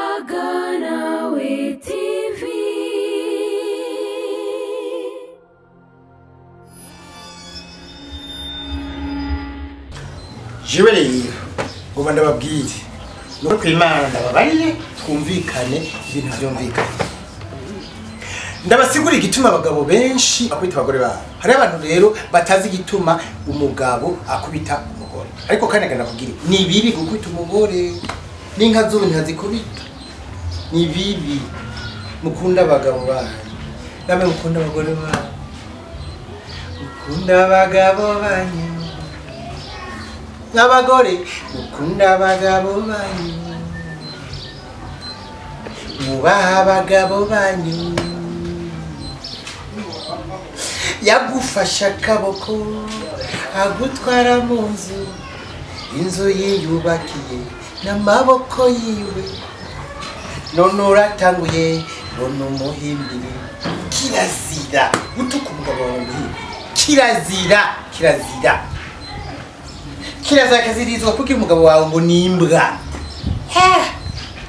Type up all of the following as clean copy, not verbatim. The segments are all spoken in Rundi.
Yaganawe TV. Jewe rero ngo ndababwire nuko kwimana ndababariye twumvikane ibintu byumvikane. Ndabasigura igituma abagabo benshi akubita abagore babo. Hari abantu rero batazi igituma umugabo akubita umugore. Ariko kandi ndakubwira ni bibi gukubita umugore. N'inka zubu ntazikubita. Ni bibi. Mukunda abagabo banyu. Namwe mukunda abagore banyu. Mukunda abagabo banyu. N'abagore mukunda abagabo banyu. Mubaha abagabo banyu. Yagufasha akaboko agutwara mu nzu, inzu yiyubakiye n'amaboko yiwe, none uratanguye none umuhimbiri. Kirazira gutuka umugabo wawe umuhimbiri, kirazira, kirazira, kirazira kazirizwa kuko umugabo wawe ngo ni imbwa.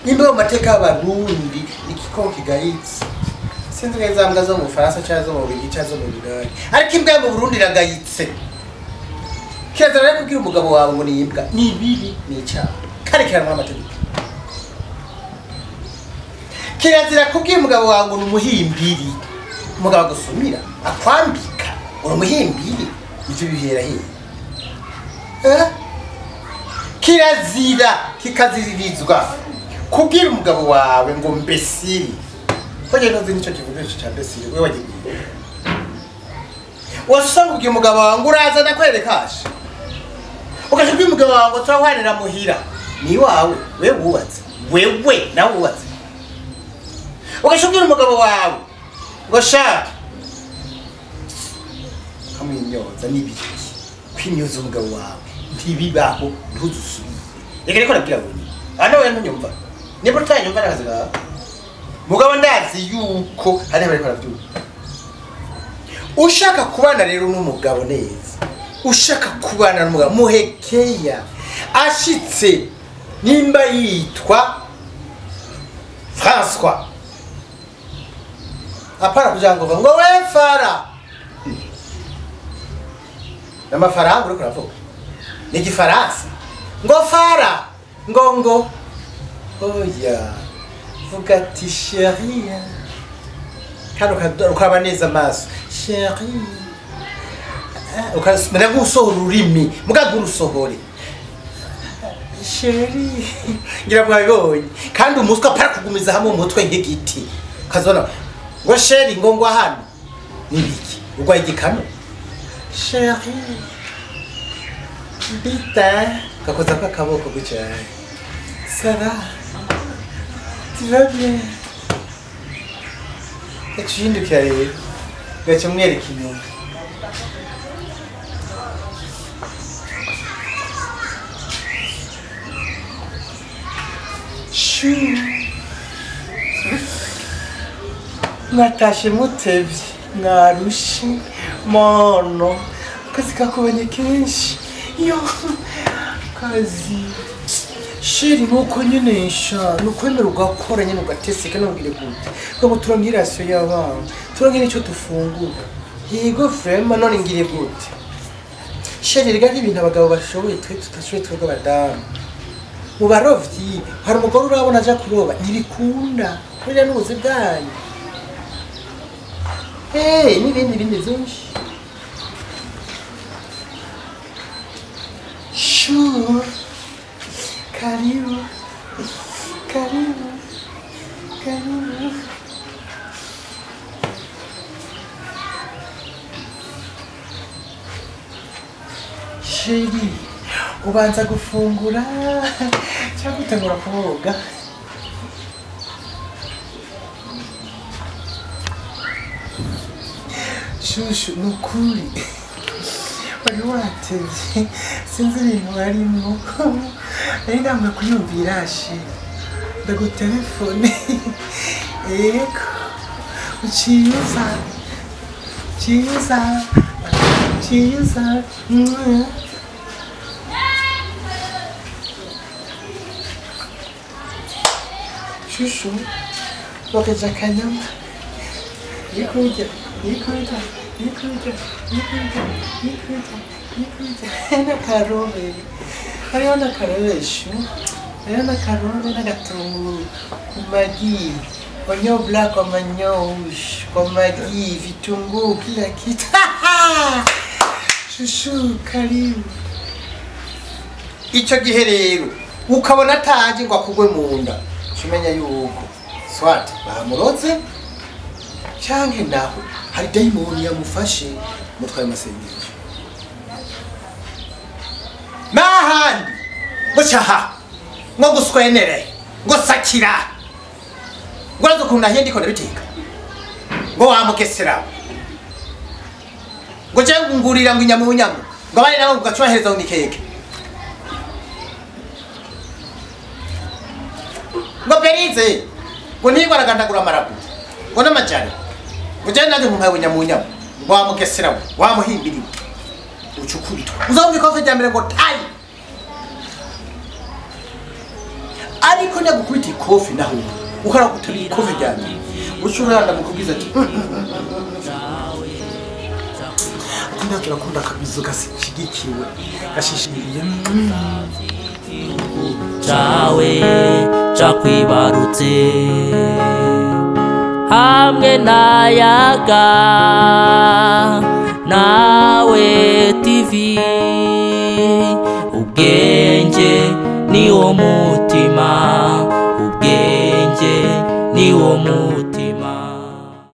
Imbwa mu mateka y'Abarundi ni igikoko kigayitse. Sinzi neza mbwa zo mu Bufaransa cyangwa zo mu Bubiligi cyangwa zo mu Budage, ariko imbwa yo mu Burundi iragayitse. Kirazira rero kubwira umugabo wawe ngo ni imbwa, ni bibi, ni icyaha, kandi kiranwa n'amategeko. Kirazira kubwira umugabo wawe ngo ni umuhimbiri, umugabo agusumira akwambika uri umuhimbiri, ivyo bihera hehe? Kirazira kikaziririzwa kubwira umugabo wawe ngo mbesiri. Koje ntuzi nico kivuga ico ca mbesiri, wewe wagiye wasanga ubwiye umugabo wawe ngo uraza ndakwerekashe, ukaja ubwiye umugabo wawe ngo turahwanira muhira, ni iwawe, wewe wubatse, wewe nawe wubatse. Ukaja ubwira umugabo wawe ngo shaka kamwinyoza n'ibiki, kwimyoza umugabo wawe ntibibaho, ntuzusubire. Reka reko nabwira wewe hano, wewe ntunyumva, niba utanyumva n'akazi kawe. Mugabo ndazi yuko hari abariko baravyumva. Ushaka kubana rero n'umugabo neza, ushaka kubana n'umugabo muhekeya ashitse, nimba yitwa François, apana kugira ngo ngo we fara n'amafaranga uriko uravuga ni igifaransa, ngo fara ngo ngo oya, vuga ati chérie, kandi ukaba neza amaso chérie, ukamera nk'usohora ururimi muga nturusohore chérie, ngira mwabibonye. Kandi umutwe apara kugumiza hamwe umutwe nk'igiti, ukazona ngo chérie ngo ngwa hano nibiki, urwaye igikano chérie bita, gakoza ko akaboko gutya, ça va, tu vas bien. Gaca rero gaca umwereka inyuma. Shu mwatashe mutevye, mwarushe mono, akazi kakubanye kenshi yo kazi. Sheri nuko nyene sha, nuko wemera ugakora nyene ugateseka, nubwire gute ngo turonke irasiyo y'abana, turonke n'ico dufungura. Yego vrema, none ngire gute? Sheri rega n'ibintu abagabo bashoboye twe tutashoboye twebwe abadamu. Mu barovyi hari umugore urabona aja kuroba, ntibikunda kubera n'ubuzi bwanyu. N'ibindi bindi vyinshi. Sure. Karibu, karibu, karibu. Sheri, ubanza gufungura cyangwa utangura koga? Shushu, nukuri wari watevye, sinzi ibintu barimwo, nari ndamwe kuyumvira she, ndagutelefone ego, uciye uza, uciye uza, uciye uza. Shushu bokeje akanyama nikurya nikurya nikurya nikurya nikurya nikurya n'akarobe hariho n'akarobe shu hariho n'akarobe n'agatunguru ku magi oignon blanc comme oignon rouge kwa magi vitunguu kila kitu. Shushu karibu. Ico gihe rero ukabona ataje ngo akugwe mu nda, umenya yuko swat bamuroze canke naho hari dayimoni yamufashe mutwaye amasengesho n'ahandi ngo caha ngo guswenere ngo sakira ngo urazi ukuntu nahiye ndiko ndabiteka ngo wamugesera ngo jewe ngurira ngo inyama unyama ngo abandi nabo ugaca ngo nikeke ngo perize ngo ntigwa aragandagura amarabu ngo n'amajari ngo jewe nanjye nkumpaye bunyamunyama ngo wamugesera wamuhimbiriwe uca ukubitwa uzumva ikofe rya mbere ngo tayi ariko nyagukubita ikofe naho ukaragutera ikofe rya mbere uca uranda mukubwiza ati ati turakunda akabizo gashigikiwe gashishiriye cawe cakwibarutse hamwe n'ayaga nawe TV ubwenge ni wo mutima ubwenge ni wo mutima.